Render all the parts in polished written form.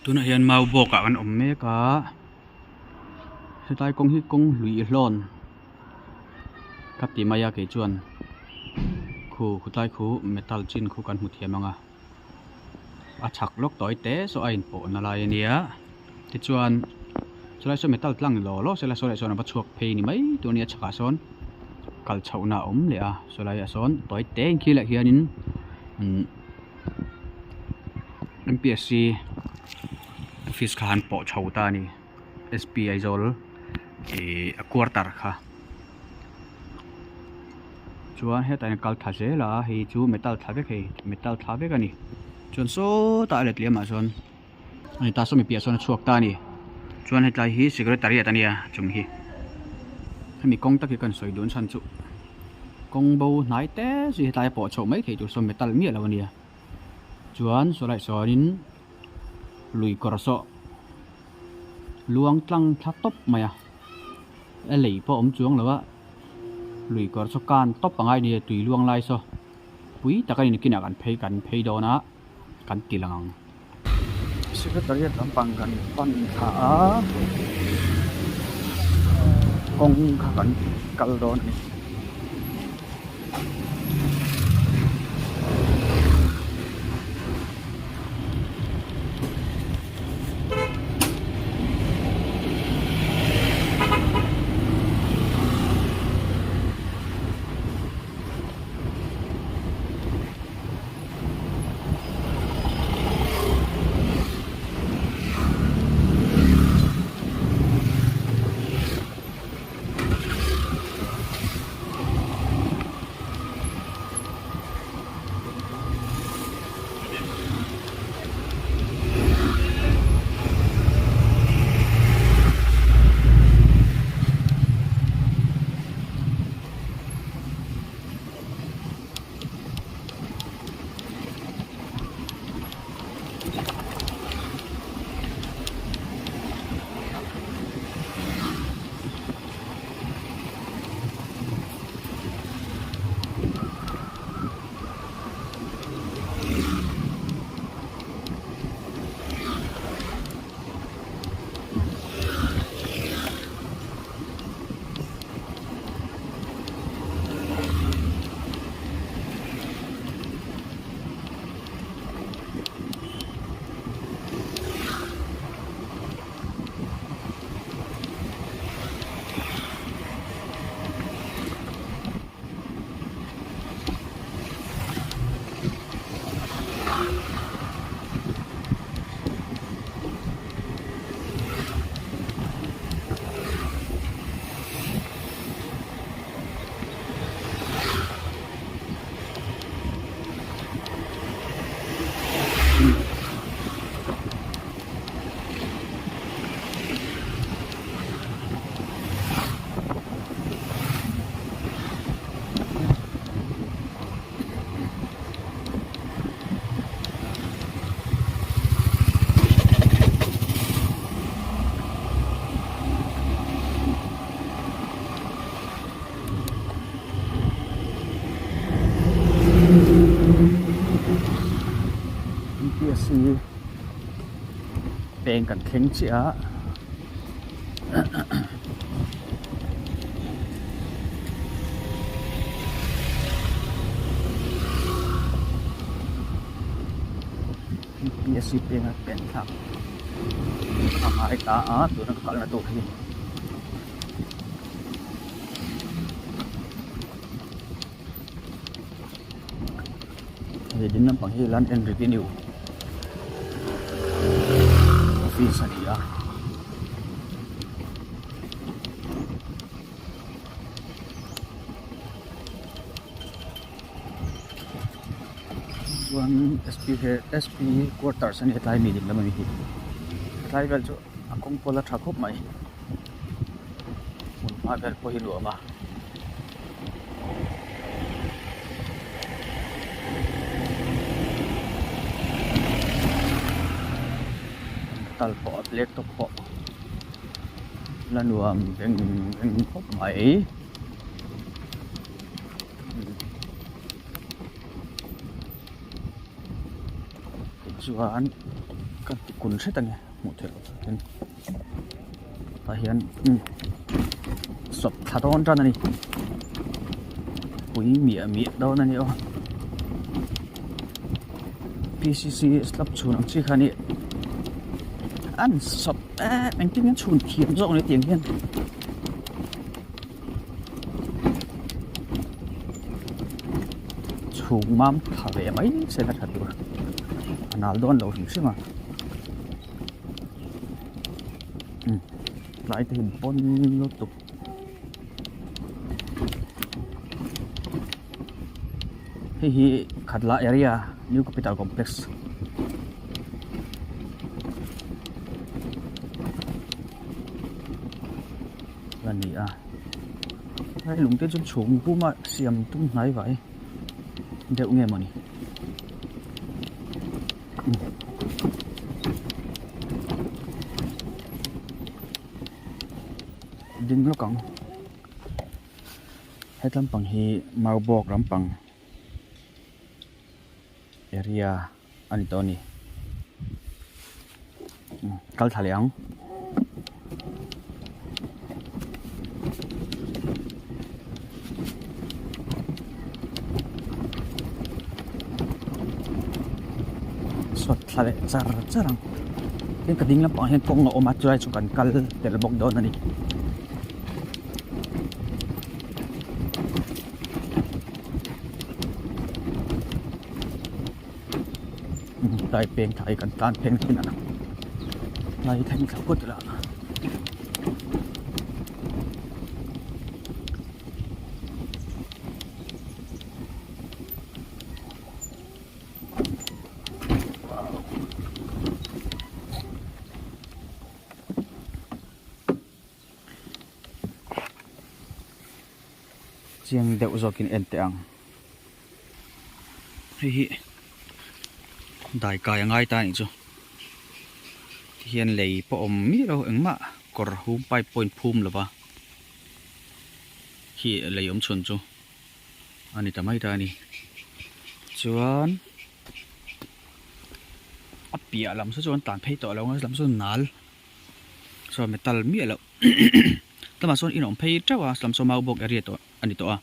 Tunah hian mau bawk ah kan awm mek a hetlai kawng hi kawng hlui hlawn ka ti mai a kei chuan khu khutlai khu metal chin khu kan hmu thiam ang a a chhak lawk tawi te saw a inpawhna lai a nia tichuan chulai saw metal tlang law law sela saw leh sawn a va chhuak phei ni mai tur a nia chhakah sawn kal chhohna a awm leh a sawlaiah sawn tawi te in khi leh hianin umm M P S C office kha an pawh chho ta a ni S P Aizawl ihh a quarter kha chuan hetah hian a kal thla zel a hei chu metal thla vek hei metal thla vek a ni chuan sawtah a let leh amah chuan a ni ta saw mi piah sawn a chhuak ta a ni chuan hetlai hi secretariat a nia chung hi hemi kawng tak hi ka sawi duh chhan chu kawng bo hnai te chu hetlai a pawh chhoh mai theih tur sawn metal miah lo a nia chuan sawlai sawnin lui kawr sawh luang tlang thla tawp mai a a lei pawh a awm chuang lo a lui kawr saw kan tawp a ngai a ni tui luang lai saw pui tak a ni nakinah kan phei kan phei dawn a. kan ti lang ang. Secretariat lampang kan pan thla a, kawng kha kan kal dawn a ni. M P S C peng kan thleng chiah a M P S C peng a pen thlak a ngai ta a tuna ka kalna tur hi. Hei ding lampang hi land and revenue office a ni a. Chuan S P he S P quarters a ni hetlai mi ding lam a ni hi hetlai vel chu a kawng pawh la tha khawp mai. Hmun hma vel pawh hi nuam a. Tal pawh a black top pawh la nuam veng veng khawp mai. Tichuan. Ka ti kun hret a ni hmuh theih loh takin tah hian umm sawp thla dawn tan a ni pui miah miah dawn a ni aw P C C slab chhun ang chi kha a ni an sawp em engtin nge an chhun thiam zawk ni tiang hian. Chhung mam tha ve mai se la tha tur a nal dawn lo hrim hrim a umm tlai te hi bawn lutuk hei hi khatla area new capital complex. A ni a hei lung te chu chhum pum a siam tum hnai vai deuh nge mawni ding lawk ang hetlam pang hi maubawk lampang area a ni tawh a ni kal thla leh ang. Sawt thla leh char char ang tin ka ding lampangah hian kawng a awm a chulai chu kan kal tel bawk dawn a ni. Tlai peng thla hi kan tan pheng thin a tlai thleng thla kut ila. Chiang deuh zawkin en teh ang. Hei hi dai kai a ngai ta anih chu tihian lei pawh awm miah lo engmah kawr hum pipe pawh in phum lo va khi lei awm chhun chu a ni ta mai ta a ni chuan a piah lam saw chu an tlan phei tawh lo ang lam saw nal saw metal miah loh tlangah sawn in a awm phei teuh a lam saw mau bawk area tawh a ni tawh a.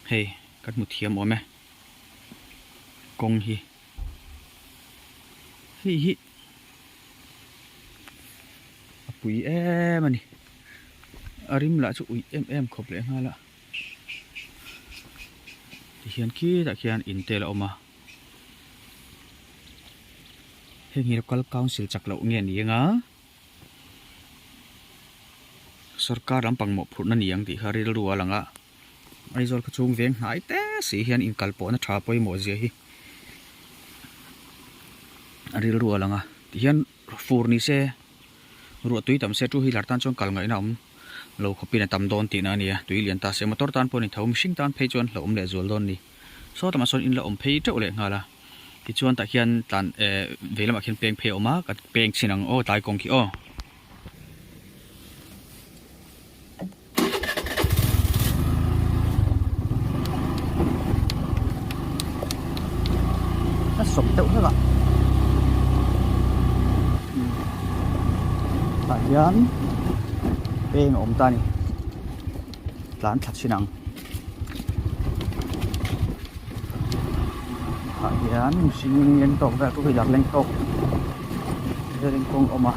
Hei kan hmu thiam awm e kawng hi hei hi a pui em a ni a rim lah chu uih em em khawp leh nghal a tihian khitah khian in te la awm a heng hi local council chak loh nge ni anga. Sorkar lampang mawhphurhna ni ang tih kha rilru a lang a, Aizawl khaw chhung veng hnai te si hian inkal pawhna tha pawimawh zia hi a rilru a lang a, tihian fur ni se ruah tui tam se two wheeler tan chuan kal ngaihna awm lo khawpin a tam dawn tihna a ni a, tui lian ta se motor tan pawh a ni tho mihring tan phei chuan hlauhawm leh zual dawn a ni. Saw tamah sawn in la awm phei teuh leh nghal a tichuan tah khian tlan eh vei lamah khian peng phei a awm a ka peng chhin ang aw tlai kawng khi aw. A sawp deuh hlek a tah hian peng a awm ta a ni tlan thla chhin ang. Tah hian mihring leng tawk vel two wheeler leng tawk velin kawng a awm a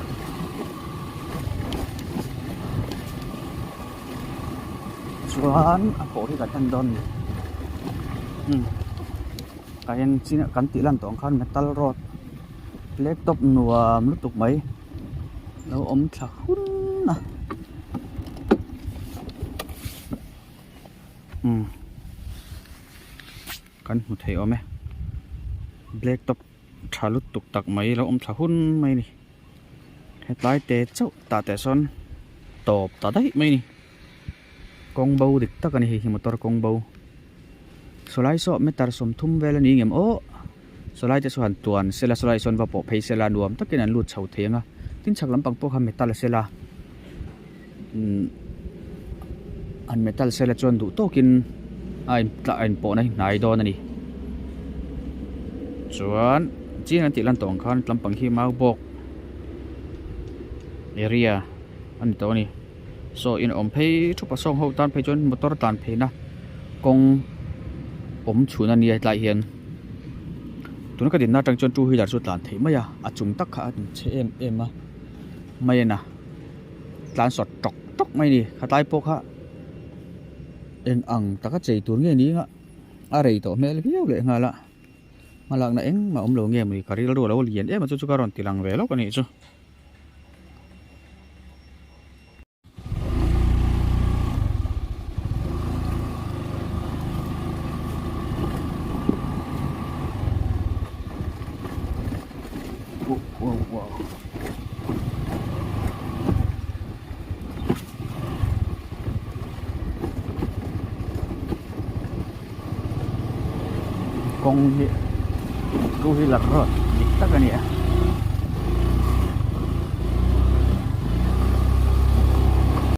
chuan a pawh hi kan en dawn a ni umm tah hian kan tih lan tawh ang khan metal road laptop nuam lutuk mai lo awm thla hun a. Umm kan hmu thei awm e black top tha lutuk tak mai lo awm thla hun mai a ni hetlai te chauh tah teh sawn tawp ta daih mai a ni kawng bo dik tak a ni hei hi motor kawng bo sawlai saw meter 30 vel a ni ngem aw sawlai te chuan tuan sela sawlai sawn va pawh phei sela nuam takin an lut chho thei ang a tin chhak lampang pawh kha metal sela umm an metal sela chuan duh tawkin a in a in pawhna hi hnai dawn a ni chuan chiang an tih lan tawh ang khan tlampang hi mau bawk. Area a ni tawh a ni saw in awm phei thup a sawng ho tan phei chuan motor tlan pheina kawng awm chhun a nia hetlai hian tuna ka dinna atang chuan two wheeler chu a tlan theih mai a a chung tak kha a inchhe em em a mai a na tlan sawt tawk tawk mai a ni khatlai pawh kha eng ang taka chei tur nge ni ang a a rei tawh hmel viau leh nghal a hmalakna engmah awm lo nge mawni ka rilru a lo lian em a chu chu ka rawn ti lang ve lawk a nih chu. Kawng hi two wheeler road dik tak a ni a.